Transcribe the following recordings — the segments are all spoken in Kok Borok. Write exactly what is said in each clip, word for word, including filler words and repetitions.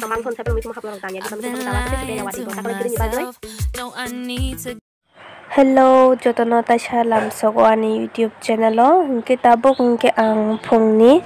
Mangkhon sepro mikhumu hapla rok tanya di bangkhe bangkhe tala khe tei yawa di ko takla kiri ni bagwi. Hello, jotono taisa lamsogo ani YouTube channel o. Hwnkhe tabuk hwnkhe ang phungni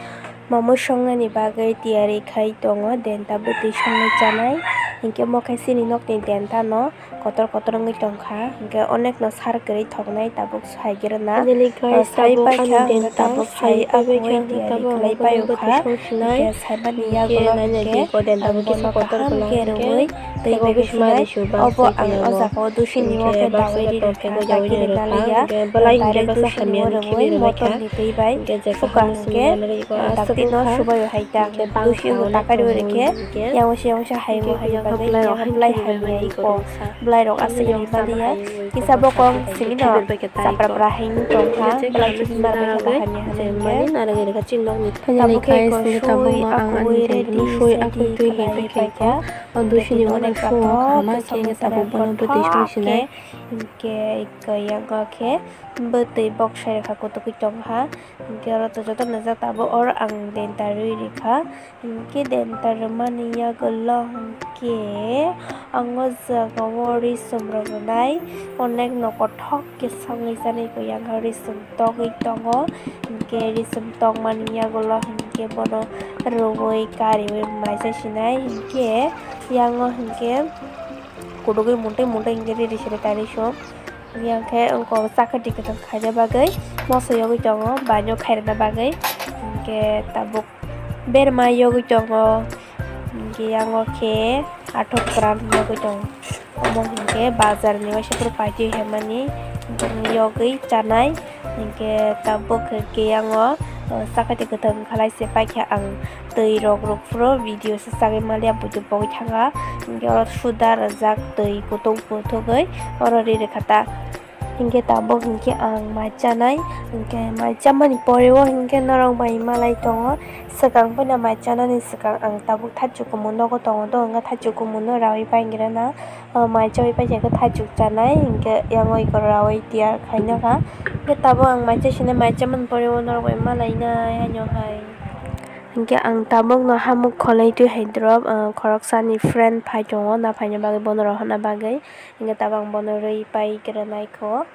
momo songnani bagwi tiyari khai tongo, denta bwtwi songwi chanai. Hwnkhe mo khe chini nokni denta no kotor kotor wngwi tongkha, hwnkhe onekno sar kwrwi thoknai tabuk sai gwnang. Finally guys, tabuk ani denta tabuk sai sai tabuk tiyari khlai paio kha. Hwnkhe saimani yagulo hwnkhe ang bono kaham khe rwui tei bai khe sinai. Obo ang o jaga o dusini o khe dawi ri rwkha, dagi rwna liya. Direct dusini o rwui motor ni twi bai phuka hwnkhe, ah, twi no subai o hai ta. Dusi o takai rwui rwkhe, yang o se yang o se hai o hai bagwi yang o belai hamya iko. Belai rok aswk ri mani ya. Kisa bokong simi no chapra pra hai wng tong kha. Belai khe bima bai kha kaham ya hinwi hwnkhe. Finally guys, hwnkhe tabuk no ang ani denta no sui akwi twi hai paikha. O dusini uansuk kaham khe tabuk bono bwtwi song sinai. Hwnkhe iko yang o khe bwtwi bok sai rwkha kutuk tong kha. Hwnkhe oro to joto no jak tabuk oro ang denta rwi rikha. Hwnkhe denta rwmani yagulo hwnkhe ang o jaga o risum rok rwnai, onek no kothok khe songwi chanai koi yang o risum togwi tongo. Hwnkhe risum tongmani yagulo hwnkhe bono rwui kariui maisa sinai, hwnkhe yang o hwnkhe kudugui muntui muntui hwnkhe riri siri kari suk. Yang khe wngkok chakha twi kwthang khaina bagwi moso yogwi tongo, baino khairokna bagwi. Hwnkhe tabuk berma yogwi tongo, hwnkhe yang o khe athok kwran yogwi tongo. Omo hwnkhe bazar ni waisa phuru paitwi hemmani yogwi chanai. Hwnkhe tabuk hwnkhe yang o chakha twi kwthang khalai se paikha ang. Twi rok rwk phuru video se chagwi maliya buitu pogwi thanga. Hwnkhe oro suda rwjak twi kutung kuthugwi oro ri rwkha ta. Hwnkhe tabuk hwnkhe ang mai chanai. Hwnkhe mai chamani pore o hwnkhe norok bai malai tongo. Swkang phano mai chanani swkang ang tabuk thaichuk kumun nogo tongo do hwnkhe thaichuk kumun no raui pai wngwi rwna. O mai chaui paikha khe thaichuk chanai, hwnkhe yang o iko raui tiyar khaina kha. Hwnkhe tabuk ang mai chai sinai, mai chamani pore o norok bai malainai haino hai. Hwnkhe ang tabukno hamuk kholai twi hai drop, ah, khoroksani friend phai tongo, na phaina bagwi bono rohorna bagwi. Hwnkhe tabuk ang bono rwi pai kwrwnaikho.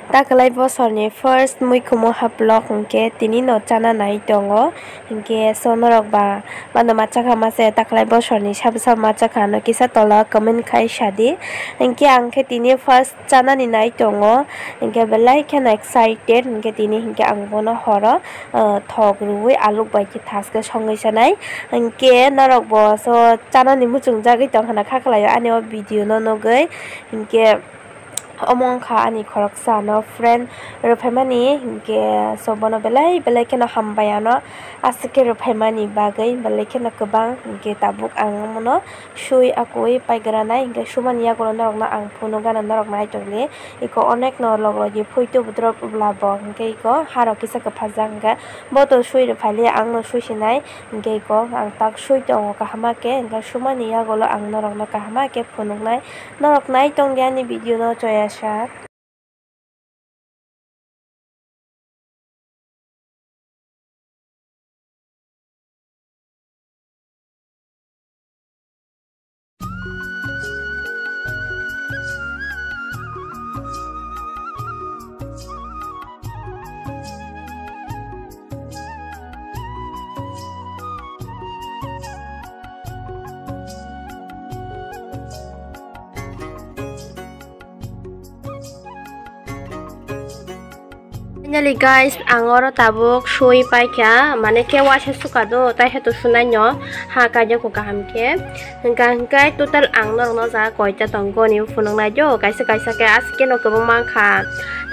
Takwlai bosorni first muikhumu haplok hwnkhe tini no chana nai tongo, hwnkhe so norok ba mano machakha mase takwlai bosorni sabo sabo machakha no kisa tola comment khai sadi, hwnkhe ang khe tini first chanani nai tongo, hwnkhe belai kheno excited, hwnkhe tini hwnkhe ang bono horo, ah, thok rwui aluk bai khe thaske songwi sanai, hwnkhe norok bo so chanani muchungjagwi tongkha na kha khlaio ani o video no nugwi, hwnkhe. Omo wngkha ani khoroksa no friend rwphaimani, hinkhe so bono belai belai kheno hambai ano aswk khe rwphaimani bagwi, belai kheno kwbang. Hinkhe tabuk ang omono sui akui paigranai, hinkhe sumani yagulo norokno ang phunukgana norokno naitokdi. Iko onekno log logi phuitu budrop wblabo, hinkhe iko harok kisa kwphajak, hinkhe boto sui rwphaili angno sui sinai. Hinkhe iko ang tak sui tongo kahama khe, hinkhe sumani yagulo ang norokno kahama khe phunuknai. Norok nai tongdi ani video no choya sak. Finally guys, ang oro tabuk sui paikha, mane khe waisa suka do, tai khe to sunai no ha kaijak kaham khe. Hwnkha hwnkhe total ang norokno jaga koita tong goni phunuknai do, kaisa kaisa khe aswk khe no kwbangma wngkha.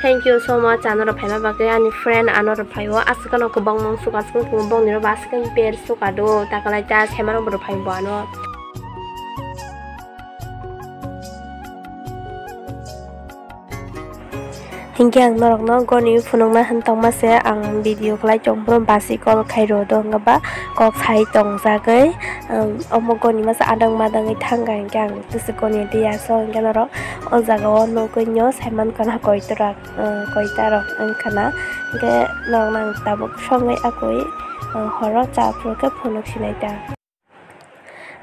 Thank you so much, anorok phaima bagwi ani friend anorok phaio, aswk no kwbangma wngsukha, aswk no kwbangma bongni rok bo aswk khe pair suka do, takwlai ta saimanrok bo rwphai bo ano. Hinkhe ang norokno goni phunukna hwn tongma se ang video khlai tong phuru basi call khai rw do, wngkha ba kok sai tongjagwi, um, omo goni masa adang madangwi thangkha, hinkhe ang tisi goni diya, so hinkhe norok o jaga o nugwi no saimankha na koitorok, um, koita rok wngkha na, hinkhe norokno ang tabuk songwi akwi, um, horo cha phuru khe phunuk sinai ta.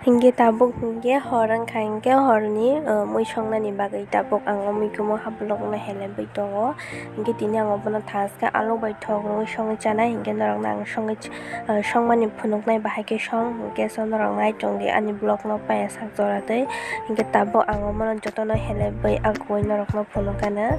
Hinkhe tabuk hinkhe hor wngkha, hinkhe horni, uh, mui songnani bagwi tabuk ang o muikumu hablokno helebwi tongo. Hinkhe tini ang obono thaskhe alu bai thok rwui songwi chanai, hinkhe norokno ang songwi ch-, uh, songmani phunuknai, bahai khe song, hinkhe so norok nai tongdi ani vlogno paya sak jora twi. Hinkhe tabuk ang obono jotono helebwi akwui norokno phunukgana.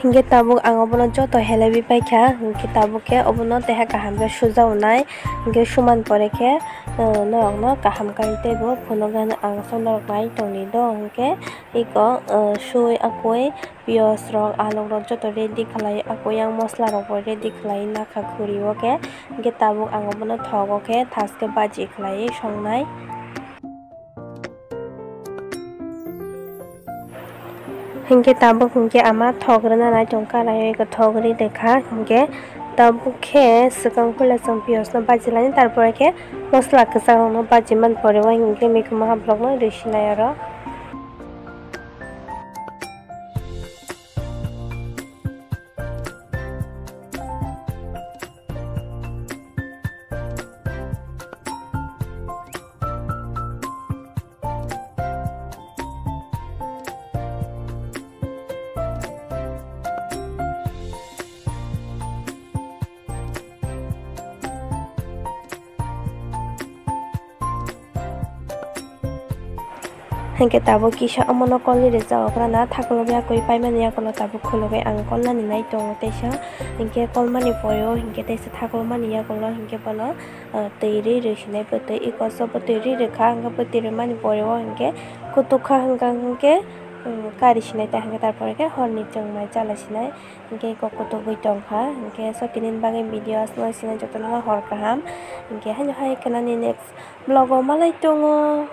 Hinkhe tabuk ang obono joto helebwi paikha, hinkhe tabuk khe obono teha kaham khe suja unai, hinkhe suman pore khe, uh, norokno kaham khe teibo phunukgano ang so norok nai tongdi do, hinkhe iko, uh, sui akwui piyaj rok, aluk rok joto ready khlai, akwui yang mosla rok bo ready khlai nakha khuri o khe, hinkhe tabuk ang obono thogo khe thaskhe baji khlai songnai. Hinkhe tabuk hinkhe ama thok rwna nai tongkha, naio eko thok ri rwkha, hinkhe tabuk khe swkang puila chwng piyaj no baji lainai, tarpore khe mosla kwchak rok no baji man pore o, hinkhe mikhumu hablok no rwi sinai oro. Hinkhe tabuk kisa omono kolni rijak okrana thakulo yakui paimani yakulo tabuk khulugwi ang kolnani nai tongo teisa. Hinkhe kolmani pore o hinkhe teisa thakulmani yakulo hinkhe bono, ah, twi ri rwi sinai bwtwi iko so bwtwi ri rwkha hinkhe bwtwi rwmani pore o hinkhe kutukha hinkha hinkhe, um, kari sinai ta hinkhe tarpore khe horni chwngmai chala sinai. Hinkhe kok kutugwi tongkha, hinkhe so tini bagwi video aswk no sina jotono hor kaham, hinkhe haino hai khwnani next vlog o malai tongo.